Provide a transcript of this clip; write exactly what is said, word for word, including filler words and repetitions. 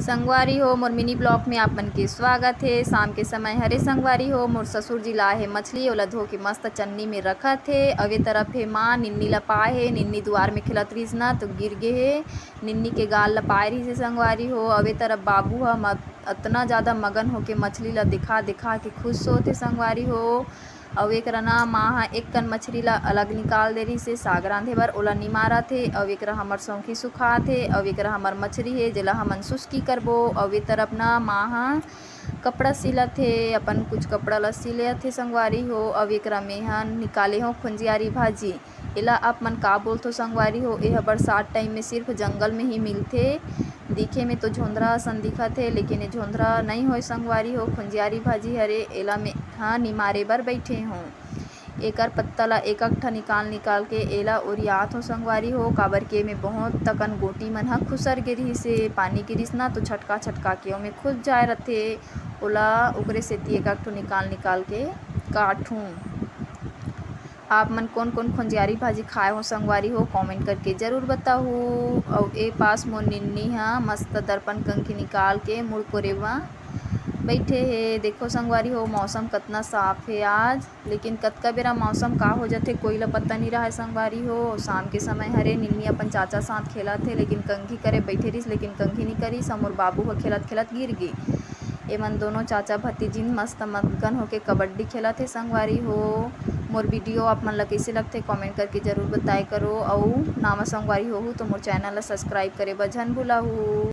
संगवारी हो, मोर mini blog में आप मन के स्वागत हे। शाम के समय हरे संगवारी हो, मोर ससुर जी लाए हे मछली, ओला धो के मस्त चन्नी में रखत हे। अउ ए तरफ हे माँ निन्नी ला पाए हे, निन्नी दुआर में खेलत रहिस ना तो गिर गे हे। निन्नी के गाल ला पाए रहिस हे संगवारी हो। अउ ए तरफ बाबू ह म-, अतना ज्यादा मगन होके मछली ला दिखा दिखा के खुश होत हे संगवारी हो। अउ एकरा ना माँ ह एक कन मछरी ला अलग निकाल दे रहिस हे साग रांधे बर, ओला निमारत हे। अउ एकरा हमर सौंखी सुखात हे। अउ एकरा हमर मछरी हे, जेला हमन सुस्की करबो। अउ ए तरफ ना माँ ह कपड़ा सिलत हे, अपन कुछ कपड़ा ला सिलत हे संगवारी हो। अउ एकरा मेंह निकाले हो खुंजियारी भाजी। एला आप मन का बोलथो संगवारी हो? एह बरसात टाइम में सिर्फ जंगल में ही मिलथे। दिखे में तो झोंधरा असन दिखत हे, लेकिन ए झोंधरा नई होय संगवारी हो, खुंजियारी भाजी हरे। एला मेंह निमारे बर बइठे हों। एकर पत्ता ला एक-एक ठा निकाल निकाल के एला ओरियात हों संगवारी हो, काबर के एमे बहुत तकन गोटी मन ह खुसर गे रिहिस हे। पानी गिरिस ना तो छटका छटका के ओमे खुस जाए रथे, ओला ओकरे सेती एक-एक ठो निकाल निकाल के काटहूँ। आप मन कोन कोन खुंजियारी भाजी खाए हो संगवारी हो, कमेंट करके जरूर बताहू। अउ ए पास मोर निन्नी ह मस्त दर्पण कंघी निकाल के मुड़ कोरे म बइठे हे। देखो संगवारी हो, मौसम कतना साफ हे आज, लेकिन कतका बेरा मौसम का हो जाथे, कोई ला पता नइ रहय संगवारी हो। शाम के समय हरे, निन्नी अपन चाचा साथ खेलत हे, लेकिन कंघी करे बइठे रिहिस, लेकिन कंघी नइ करिस, अउ मोर बाबू ह खेलत खेलत गिर गे। एमन दोनों चाचा भतीजिन मस्त मगन होके कबड्डी खेलत हे संगवारी हो। मोर वीडियो आप मन ला कइसे लगथे, कमेंट करके जरूर बताए करो। अउ नावा संगवारी होहू तो मोर चैनल ला सब्सक्राइब करे बर झन भुलाहू।